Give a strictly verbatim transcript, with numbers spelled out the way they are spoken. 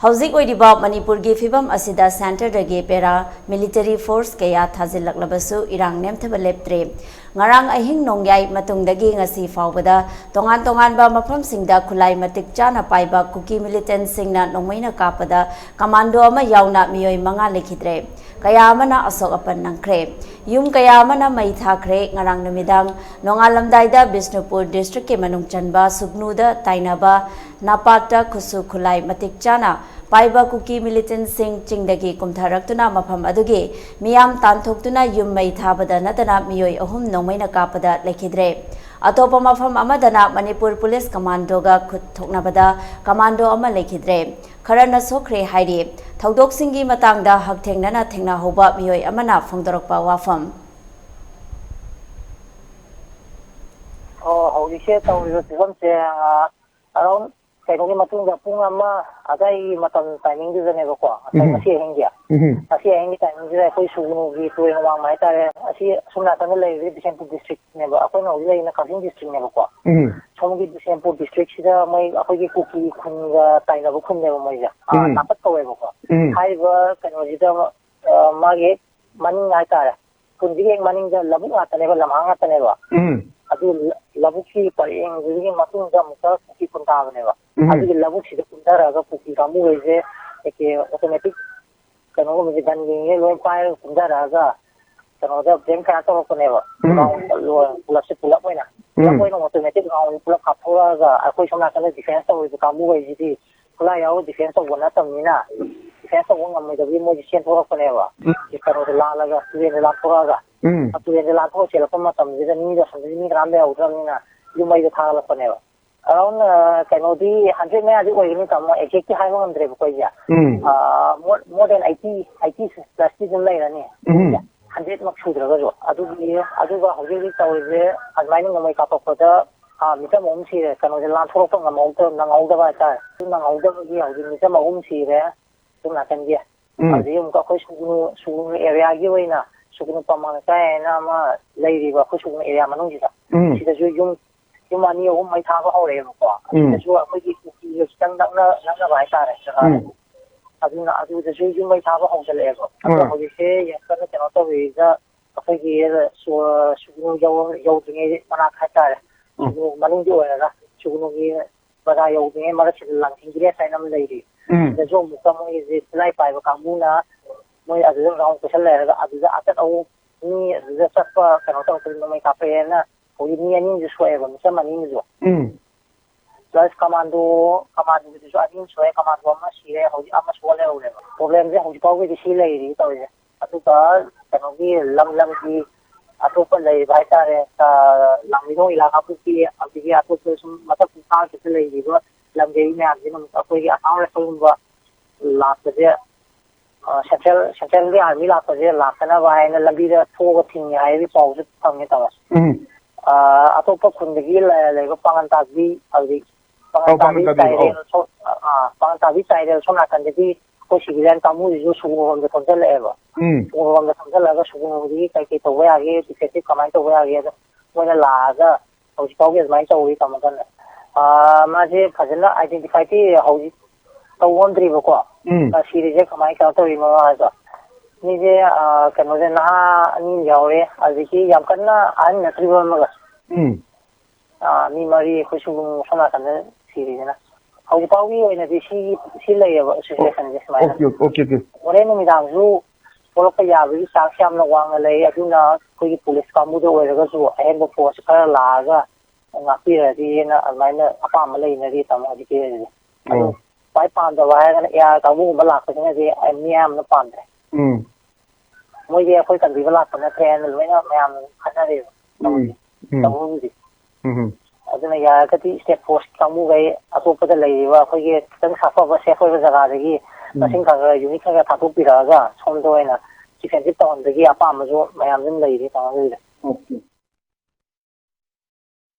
ꯍꯧꯖꯤꯛ ꯑꯣꯏꯔꯤꯕ ꯃꯅꯤꯄꯨꯔꯒꯤ ꯐꯤꯕꯝ ꯑꯁꯤꯗ centreꯗꯒꯤ paramilitary force ꯀꯌꯥ ꯊꯥꯖꯤꯜꯂꯛꯂꯕꯁꯨ ꯏꯔꯥꯡ ꯅꯦꯝꯊꯕ ꯂꯦꯞꯇ꯭ꯔꯦ꯫ ꯉꯔꯥꯡ ꯑꯍꯤꯡ ꯅꯣꯡꯌꯥꯏ ꯃꯇꯨꯡꯗꯒꯤ ꯉꯁꯤ ꯐꯥꯎꯕꯗ ꯇꯣꯉꯥꯟ ꯇꯣꯉꯥꯟꯕ ꯃꯐꯝꯁꯤꯡꯗ ꯈꯨꯠꯂꯥꯏ ꯃꯇꯤꯛ ꯆꯥꯅ ꯄꯥꯏꯕ ꯀꯨꯀꯤ militantꯁꯤꯡꯅ ꯅꯣꯡꯃꯩꯅ ꯀꯥꯞꯄꯗ commando ꯑꯃ ꯌꯥꯎꯅ ꯃꯤꯑꯣꯏ ꯃꯉꯥ ꯂꯩꯈꯤꯗ꯭ꯔꯦ꯫ ꯀꯌꯥ ꯑꯃꯅ ꯑꯁꯣꯛ ꯑꯄꯟ ꯅꯪꯈ꯭ꯔꯦ꯫ ꯌꯨꯝ ꯀꯌꯥ ꯑꯃꯅ ꯃꯩ ꯊꯥꯈ꯭ꯔꯦ꯫ ꯉꯔꯥꯡ ꯅꯨꯃꯤꯗꯥꯡ ꯅꯣꯡꯉꯥꯜꯂꯝꯗꯥꯏꯗ ꯕꯤꯁꯅꯨꯄꯨꯔ districtꯀꯤ ꯃꯅꯨꯡ ꯆꯟꯕ ꯁꯨꯒꯅꯨꯗ ꯇꯥꯏꯅꯕ ꯅꯥꯄꯥꯠꯇ ꯈꯨꯠꯁꯨ ꯈꯨꯠꯂꯥꯏ ꯃꯇꯤꯛ ꯆꯥꯅ ꯄꯥꯏꯕ ꯀꯨꯀꯤ militantꯁꯤꯡ ꯆꯤꯡꯗꯒꯤ ꯀꯨꯝꯊꯔꯛꯇꯨꯅ ꯃꯐꯝ ꯑꯗꯨꯒꯤ ꯃꯤꯌꯥꯝ ꯇꯥꯟꯊꯣꯛꯇꯨꯅ ꯌꯨꯝ ꯃꯩ ꯊꯥꯕꯗ ꯅꯠꯇꯅ ꯃꯤꯑꯣꯏ ꯑꯍꯨꯝ ꯅꯣꯡꯃꯩꯅ ꯀꯥꯞꯄꯗ ꯂꯩꯈꯤꯗ꯭ꯔꯦ꯫ ꯑꯇꯣꯞꯄ ꯃꯐꯝ ꯑꯃꯗꯅ ꯃꯅꯤꯄꯨꯔ ꯄꯨꯂꯤꯁ commandoꯒ ꯈꯨꯠ ꯊꯣꯛꯅꯕꯗ commando ꯑꯃ ꯂꯩꯈꯤꯗ꯭ꯔꯦ꯫ ꯈꯔꯅ ꯁꯣꯛꯈ꯭ꯔꯦ ꯍꯥꯏꯔꯤ꯫ ꯊꯧꯗꯣꯛꯁꯤꯡꯒꯤ ꯃꯇꯥꯡꯗ ꯍꯛꯊꯦꯡꯅꯅ ꯊꯦꯡꯅꯍꯧꯕ ꯃꯤꯑꯣꯏ ꯑꯃꯅ ꯐꯣꯡꯗꯣꯔꯛꯄ ꯋꯥꯐꯝ꯫ ꯑꯣ, ꯍꯧꯖꯤꯛꯁꯦ ꯇꯧꯔꯤꯕ ꯐꯤꯕꯝꯁꯦ, ꯑ, around ꯀꯩꯅꯣꯒꯤ ꯃꯇꯨꯡꯗ ꯄꯨꯡ ꯑꯃ ꯑꯗꯥꯏꯒꯤ ꯃꯇꯝ timingꯗꯨꯗꯅꯦꯕꯀꯣ, ꯉꯁꯥꯏ ꯎꯝ꯫ ꯉꯁꯤ ꯑꯍꯤꯡꯒꯤ꯫ ꯎꯝ꯫ ꯉꯁꯤ ꯑꯍꯤꯡꯒꯤ timingꯁꯤꯗ ꯑꯩꯈꯣꯏ ꯁꯨꯒꯅꯨꯒꯤ ꯇꯨꯔꯦꯜ ꯋꯥꯡꯃ ꯍꯥꯏꯇꯥꯔꯦ, ꯑꯁꯤ ꯑꯁꯣꯝ ꯅꯥꯀꯟꯗ ꯂꯩꯔꯤꯕ ꯕꯤꯁꯦꯝꯄꯨꯔ districtꯅꯦꯕ, ꯑꯩꯈꯣꯏꯅ ꯍꯧꯖꯤꯛ ꯂꯩꯔꯤꯅ ꯀꯛꯆꯤꯡ districtꯅꯦꯕꯀꯣ꯫ ꯎꯝ꯫ ꯁꯣꯝꯒꯤ ꯕꯤꯁꯦꯝꯄꯨꯔ districtꯁꯤꯗ ꯃꯣꯏ ꯑꯩꯈꯣꯏꯒꯤ ꯀꯨꯀꯤ ꯈꯨꯟꯒ ꯇꯥꯏꯅꯕ ꯈꯨꯟꯅꯦꯕ ꯃꯣꯏꯁꯦ꯫ ꯑꯥ, ꯎꯝ꯫ ꯅꯥꯄꯠ ꯀꯧꯋꯦꯕꯀꯣ꯫ ꯎꯝ꯫ ꯍꯥꯏꯔꯤꯕ ꯀꯩꯅꯣꯁꯤꯗ, ꯑ, ꯃꯥꯒꯤ ꯃꯅꯤꯡ ꯍꯥꯏꯇꯥꯔꯦ, ꯈꯨꯟꯁꯤꯒꯤ ꯍꯦꯛ ꯃꯅꯤꯡꯗ ꯂꯧꯕꯨꯛ ꯉꯥꯛꯇꯅꯦꯕ, ꯂꯝꯍꯥꯡ ꯉꯥꯛꯇꯅꯦꯕ꯫ ꯎꯝ꯫ ꯑꯗꯨ ꯂ-, ꯂꯧꯕꯨꯛꯀꯤ ꯄꯔꯦꯡꯗꯨꯒꯤ ꯃꯇꯨꯡꯗ ꯑꯃꯨꯛꯀ ꯀꯨꯀꯤ ꯈꯨꯟ ꯇꯥꯕꯅꯦꯕ꯫ ꯎꯝ꯫ ꯑꯗꯨꯒꯤ ꯂꯧꯕꯨꯛꯁꯤꯗ ꯀꯨꯝꯊꯔꯛꯑꯒ ꯀꯨꯀꯤ ꯀꯥꯡꯕꯨꯈꯩꯁꯦ ꯑꯦ ꯀꯦ automatic ꯀꯩꯅꯣꯒꯨꯝꯕꯁꯦ, gun ꯒꯨꯝꯕꯁꯦ ꯂꯣꯏ ꯄꯥꯏꯔꯒ ꯀꯨꯝꯊꯔꯛꯑꯒ ꯀꯩꯅꯣꯗ ꯕꯦꯡ ꯀꯌꯥ ꯇꯧꯔꯛꯄꯅꯦꯕ꯫ ꯎꯝ꯫ Round ꯂꯣꯏ-, ꯄꯨꯂꯞꯁꯦ ꯄꯨꯂꯞ ꯑꯣꯏꯅ꯫ ꯄꯨꯂꯞ ꯎꯝ꯫ ꯑꯣꯏꯅ automatic round ꯄꯨꯂꯞ ꯀꯥꯞꯊꯣꯔꯛꯑꯒ ꯑꯩꯈꯣꯏ ꯁꯣꯝ ꯅꯥꯀꯟꯗ defence ꯇꯧꯔꯤꯕ ꯀꯥꯡꯕꯨꯈꯩꯁꯤꯗꯤ ꯈꯨꯠꯂꯥꯏ ꯌꯥꯎꯔ defence ꯇꯧꯕ ꯅꯠꯇꯕꯅꯤꯅ, defence ꯇꯧꯕ ꯉꯝꯃꯣꯏꯗꯕꯒꯤ ꯃꯣꯏꯁꯦ ꯆꯦꯟꯊꯣꯔꯛꯄꯅꯦꯕ꯫ ꯎꯝ꯫ ꯀꯩꯅꯣꯗ ꯂꯥꯜꯂꯒ, ꯇꯨꯔꯦꯟꯗ ꯂꯥꯟꯊꯣꯔꯛꯑꯒ꯫ ꯎꯝ꯫ ꯇꯨꯔꯦꯟꯗ ꯂꯥꯟꯊꯣꯛꯑ ꯆꯦꯜꯂꯛꯄ ꯃꯇꯝꯁꯤꯗ ꯃꯤꯗꯣ ꯑꯁꯣꯝꯗꯗꯤ ꯃꯤ ꯀꯅꯥꯝ ꯂꯩꯍꯧꯗ꯭ꯔꯕꯅꯤꯅ ꯌꯨꯝ ꯃꯩꯗꯣ ꯊꯥꯒꯠꯂꯛꯄꯅꯦꯕ꯫ Around, ꯑ, ꯀꯩꯅꯣꯗꯤ hundred ꯃꯌꯥꯗꯤ ꯑꯣꯏꯒꯅꯤ ꯇꯥꯃꯣ, exactꯇꯤ ꯍꯥꯏꯕ ꯉꯝꯗ꯭ꯔꯦꯕꯀꯣ ꯑꯩꯁꯦ꯫ ꯎꯝ꯫ ꯑ, more, more than eighty, eighty plusꯇꯤ ꯑꯗꯨꯝ ꯂꯩꯔꯅꯤ꯫ ꯎꯝ꯫ Hundred ꯃꯛ ꯁꯨꯗ꯭ꯔꯒꯁꯨ꯫ ꯑꯗꯨꯒꯤ, ꯑꯗꯨꯒ ꯍꯧꯖꯤꯛ ꯍꯧꯖꯤꯛ ꯇꯧꯔꯤꯁꯦ ꯑꯗꯨꯃꯥꯏꯅ ꯅꯣꯡꯃꯩ ꯀꯥꯞꯄꯛꯄꯗ, ꯑ, ꯃꯤꯆꯝ ꯑꯍꯨꯝ ꯁꯤꯔꯦ꯫ ꯀꯩꯅꯣꯁꯦ ꯂꯥꯟꯊꯣꯔꯛꯄ ꯉꯝꯍꯧꯗ-, ꯅꯪꯍꯧꯗꯕ ꯍꯥꯏꯇꯥꯔꯦ꯫ ꯑꯗꯨ ꯅꯪꯍꯧꯗꯕꯒꯤ ꯍꯧꯖꯤꯛ ꯃꯤꯆꯝ ꯑꯍꯨꯝ ꯁꯤꯔꯦ꯫ ꯁꯣꯝ ꯅꯥꯀꯟꯒꯤ꯫ ꯎꯝ꯫ ꯑꯗꯨꯗꯒꯤ ꯑꯃꯨꯛꯀ ꯑꯩꯈꯣꯏ ꯁꯨꯒꯅꯨ, ꯁꯨꯒꯅꯨ areaꯒꯤ ꯑꯣꯏꯅ ꯁꯨꯒꯅꯨ ꯄꯥꯃꯥꯡ ꯂꯩꯀꯥꯏ ꯍꯥꯏꯅ ꯑꯃ ꯂꯩꯔꯤꯕ ꯑꯩꯈꯣꯏ ꯁꯨꯒꯅꯨ area ꯃꯅꯨꯡꯁꯤꯗ꯫ ꯎꯝ꯫ ꯁꯤꯗꯁꯨ ꯌꯨꯝ ꯌꯨꯝ ꯑꯅꯤ ꯑꯍꯨꯝ ꯃꯩ ꯊꯥꯕ ꯍꯧꯔꯛꯑꯦꯕꯀꯣ꯫ ꯎꯝ꯫ ꯑꯗꯨꯗꯁꯨ ꯑꯩꯈꯣꯏꯒꯤ ꯀꯨꯀꯤꯒ ꯈꯤꯇꯪ ꯅꯛꯅ-, ꯅꯛꯅꯕ ꯍꯥꯏꯇꯥꯔꯦ ꯖꯒꯥꯗꯣ꯫ ꯎꯝ꯫ ꯑꯗꯨꯅ ꯑꯗꯨꯗꯁꯨ ꯌꯨꯝ ꯃꯩ ꯊꯥꯕ ꯍꯧꯖꯤꯜꯂꯛꯑꯦꯕ꯫ ꯑꯗꯣ ꯑꯥ꯫ ꯍꯧꯖꯤꯛꯁꯦ ꯌꯥꯝ ꯀꯟꯅ ꯀꯩꯅꯣ ꯇꯧꯔꯤꯗ ꯑꯩꯈꯣꯏꯒꯤ ꯁꯨ-, ꯁꯨꯒꯅꯨ ꯌꯧ-, ꯌꯧꯗ꯭ꯔꯤꯉꯩ ꯃꯅꯥꯛ ꯍꯥꯏꯇꯥꯔꯦ꯫ ꯎꯝ꯫ ꯁꯨꯒꯅꯨ ꯃꯅꯨꯡꯒꯤ ꯑꯣꯏꯔꯒ ꯁꯨꯒꯅꯨꯒꯤ ꯕꯖꯥꯔ ꯌꯧꯗ꯭ꯔꯤꯉꯩ ꯃꯔꯛꯁꯤꯗ ꯂꯥꯡꯊꯤꯡ ꯚꯤꯂꯦꯖ ꯍꯥꯏꯅ ꯑꯃ ꯂꯩꯔꯤ꯫ ꯎꯝ꯫ ꯁꯤꯗꯁꯨ ꯑꯃꯨꯛꯀ ꯃꯣꯏꯒꯤꯁꯦ ꯈꯨꯠꯂꯥꯏ ꯄꯥꯏꯕ ꯀꯥꯡꯕꯨꯅ ꯃꯣꯏ ꯑꯗꯨꯗ ꯔꯥꯎꯟ ꯀꯣꯏꯁꯜ ꯂꯩꯔꯒ ꯑꯗꯨꯗ ꯑꯆꯠ ꯑꯧ ꯃꯤ ꯑꯗꯨꯗ ꯆꯠꯄ ꯀꯩꯅꯣ ꯇꯧꯔꯛꯄꯗ ꯅꯣꯡꯃꯩ ꯀꯥꯞꯄꯛꯑꯦꯅ ꯍꯧꯖꯤꯛ ꯃꯤ ꯑꯅꯤꯁꯨ ꯁꯣꯛꯑꯦꯕ, ꯃꯤꯆꯝ ꯑꯅꯤꯁꯨ꯫ ꯎꯝ꯫ ꯄ꯭ꯂꯁ ꯀꯃꯥꯟꯗꯣ, ꯀꯃꯥꯟꯗꯣꯒꯤꯗꯨꯁꯨ ꯑꯅꯤ ꯁꯣꯛꯑꯦ, ꯀꯃꯥꯟꯗꯣ ꯑꯃ ꯁꯤꯔꯦ, ꯍꯧꯖꯤꯛ ꯑꯃ ꯁꯣꯛꯑ ꯂꯩꯍꯧꯔꯦꯕ꯫ ꯄ꯭ꯔꯣꯕ꯭ꯂꯦꯝꯁꯦ ꯍꯧꯖꯤꯛ ꯐꯥꯎꯒꯤꯗꯤ ꯁꯤ ꯂꯩꯔꯤ ꯇꯧꯔꯤꯁꯦ꯫ ꯑꯗꯨꯒ ꯀꯩꯅꯣꯒꯤ ꯂꯝ ꯂꯝꯒꯤ ꯑꯇꯣꯞꯄ ꯂꯩꯔꯤꯕ ꯍꯥꯏꯇꯥꯔꯦ, ꯑ, ꯂꯥꯡꯃꯩꯗꯣꯡ ꯏꯂꯥ ꯀꯥꯡꯄꯣꯛꯄꯤ, ꯑꯗꯒꯤ ꯑꯇꯣꯞꯄ ꯁꯨꯝ ꯃꯊꯛ ꯃꯈꯥ ꯈꯤꯇ ꯂꯩꯔꯤꯕ ꯂꯝꯒꯤ ꯃꯌꯥꯝꯁꯤꯅ ꯑꯃꯨꯛ ꯑꯩꯈꯣꯏꯒꯤ ꯑꯁꯥꯝ ꯔꯥꯏꯐꯜꯒꯨꯝꯕ ꯂꯥꯛꯄꯁꯦ, ꯑ, ꯁꯦꯟꯇ꯭ꯔꯦꯜ, ꯁꯦꯟꯇ꯭ꯔꯦꯜꯒꯤ ꯑꯥꯔꯃꯤ ꯂꯥꯛꯄꯁꯦ ꯂꯥꯛꯇꯅꯕ ꯍꯥꯏꯅ ꯂꯝꯕꯤꯗ ꯊꯣꯛꯑꯒ ꯊꯤꯡꯉꯦ ꯍꯥꯏꯕꯒꯤ ꯄꯥꯎꯁꯨ ꯐꯪꯉꯦ ꯇꯥꯃꯣ꯫ ꯎꯝ꯫ ꯑ, ꯑꯇꯣꯞꯄ ꯈꯨꯟꯗꯒꯤ ꯂ-, ꯂꯩꯕ ꯄꯥꯉꯟ ꯇꯥꯕꯤ, ꯍꯧꯖꯤꯛ ꯄꯥꯉꯟ ꯑꯧ, ꯄꯥꯉꯟ ꯇꯥꯕꯤ ꯇꯥꯕꯤ, ꯑꯧ꯫ ꯆꯥꯏꯔꯦꯜ ꯁꯣ-, ꯑ, ꯑ, ꯄꯥꯉꯟ ꯇꯥꯕꯤ ꯆꯥꯏꯔꯦꯜ ꯁꯣꯝ ꯅꯥꯀꯟꯗꯒꯤ ꯑꯩꯈꯣꯏ ꯁꯤꯚꯤꯂꯤꯌꯟ ꯀꯥꯡꯕꯨꯁꯤꯁꯨ ꯁꯨꯒꯨꯅꯨꯔꯣꯝꯗ ꯊꯣꯝꯖꯤꯜꯂꯛꯑꯦꯕ꯫ ꯎꯝ꯫ ꯁꯨꯒꯨꯅꯨꯔꯣꯝꯗ ꯊꯣꯝꯖꯤꯜꯂꯒ ꯁꯨꯒꯨꯅꯨꯗꯒꯤ ꯀꯩ ꯀꯩ ꯇꯧꯕ ꯌꯥꯒꯦ, ꯗꯤꯐꯦꯟꯁꯤꯞ ꯀꯃꯥꯏꯅ ꯇꯧꯕ ꯌꯥꯒꯦ, ꯑꯗꯣ ꯃꯣꯏꯅ ꯂꯥꯛꯑꯒ ꯍꯧꯖꯤꯛ ꯐꯥꯎꯒꯤ ꯑꯗꯨꯃꯥꯏꯅ ꯇꯧꯔꯤ ꯇꯥꯃꯣ ꯀꯟꯅ꯫ ꯑ, ꯃꯥꯁꯦ ꯐꯖꯅ ꯑꯥꯏꯗꯦꯟꯇꯤꯐꯥꯏꯗꯤ ꯍꯧꯖꯤꯛ ꯇꯧ ꯉꯝꯗ꯭ꯔꯤꯕꯀꯣ꯫ ꯎꯝ꯫ ꯑ, ꯁꯤꯔꯤꯁꯦ ꯀꯃꯥꯏꯅ ꯀꯩꯅꯣ ꯇꯧꯔꯤꯅꯣ ꯍꯥꯏꯕ꯫ ꯃꯤꯁꯦ, ꯑ, ꯀꯩꯅꯣꯁꯦ ꯅꯍꯥ ꯑꯅꯤ ꯑꯃ ꯌꯥꯎꯔꯦ, ꯑꯗꯒꯤ ꯌꯥꯝ ꯀꯟꯅ ꯑꯍꯟ ꯅꯠꯇ꯭ꯔꯤꯕ ꯑꯃꯒ꯫ ꯎꯝ꯫ ꯑ, ꯃꯤ ꯃꯔꯤ ꯑꯩꯈꯣꯏ ꯁꯨꯒꯨꯅꯨ ꯁꯣꯝ ꯅꯥꯀꯟꯗ ꯁꯤꯔꯤꯁꯤꯅ꯫ ꯍꯧꯖꯤꯛ ꯐꯥꯎꯒꯤ ꯑꯣꯏꯅꯗꯤ ꯁꯤ, ꯁꯤ ꯂꯩꯌꯦꯕ ꯁꯤꯆꯨꯋꯦꯁꯟꯁꯦ ꯁꯨꯃꯥꯏꯅ꯫ Okay, okay, okay. ꯍꯣꯔꯦꯟ ꯅꯨꯃꯤꯗꯥꯡꯁꯨ ꯊꯣꯛꯂꯛꯄ ꯌꯥꯕꯒꯤ ꯆꯥꯟꯁ ꯌꯥꯝꯅ ꯋꯥꯡꯅ ꯂꯩ, ꯑꯗꯨꯅ ꯑꯩꯈꯣꯏꯒꯤ ꯄꯨꯂꯤꯁ ꯀꯥꯡꯕꯨꯗ ꯑꯣꯏꯔꯒꯁꯨ ꯑꯍꯦꯟꯕ ꯐꯣꯔꯁ ꯈꯔ ꯂꯥꯛꯑꯒ ꯉꯥꯛꯄꯤꯔꯗꯤꯅ ꯑꯗꯨꯃꯥꯏꯅ ꯑꯄꯥꯝꯕ ꯂꯩꯅꯔꯤ ꯇꯥꯃꯣ ꯍꯧꯖꯤꯛꯀꯤ ꯑꯣꯏꯅꯗꯤ꯫ ꯑꯗꯣ ꯑꯣ꯫ ꯈ꯭ꯋꯥꯏ ꯄꯥꯝꯗꯕ ꯍꯥꯏꯔꯒꯅ ꯑꯦ ꯑꯥꯔ ꯀꯥꯡꯕꯨꯒꯨꯝꯕ ꯂꯥꯛꯄꯁꯤꯅꯗꯤ ꯑꯩ ꯃꯤ ꯑꯌꯥꯝꯕꯅ ꯄꯥꯝꯗ꯭ꯔꯦ꯫ ꯎꯝ꯫ ꯃꯣꯏꯗꯤ ꯑꯩꯈꯣꯏ ꯀꯟꯕꯤꯕ ꯂꯥꯛꯄ ꯅꯠꯇ꯭ꯔꯦꯅ ꯂꯣꯏꯅ ꯃꯌꯥꯝꯅ ꯈꯟꯅꯔꯦꯕ꯫ ꯎꯝ꯫ ꯇꯧꯔꯤꯁꯦ꯫ ꯎꯝ꯫ ꯇꯧꯕꯕꯨꯗꯤ꯫ ꯎꯝ ꯍꯝ꯫ ꯑꯗꯨꯅ ꯌꯥꯔꯒꯗꯤ ꯁ꯭ꯇꯦꯠ ꯐꯣꯔꯁ ꯀꯥꯡꯕꯨꯈꯩ ꯑꯇꯣꯞꯄꯗ ꯂꯩꯔꯤꯕ ꯑꯩꯈꯣꯏꯒꯤ ꯈꯤꯇꯪ ꯁꯥꯐꯕ ꯁꯦꯐ ꯑꯣꯏꯕ ꯖꯒꯥꯗꯒꯤ ꯎꯝ꯫ ꯃꯁꯤꯡ ꯈꯔ ꯈꯔ ꯌꯨꯅꯤꯠ ꯈꯔ ꯈꯔ ꯊꯥꯗꯣꯛꯄꯤꯔꯛꯑꯒ ꯁꯣꯝꯗ ꯑꯣꯏꯅ ꯗꯤꯐꯦꯟꯁꯤꯞ ꯇꯧꯍꯟꯕꯒꯤ ꯑꯄꯥꯝꯕꯁꯨ ꯃꯌꯥꯝ ꯑꯗꯨꯝ ꯂꯩꯔꯤ ꯇꯥꯃꯣ ꯑꯗꯨꯒꯤꯗꯤ꯫ ꯑꯣꯀꯦ꯫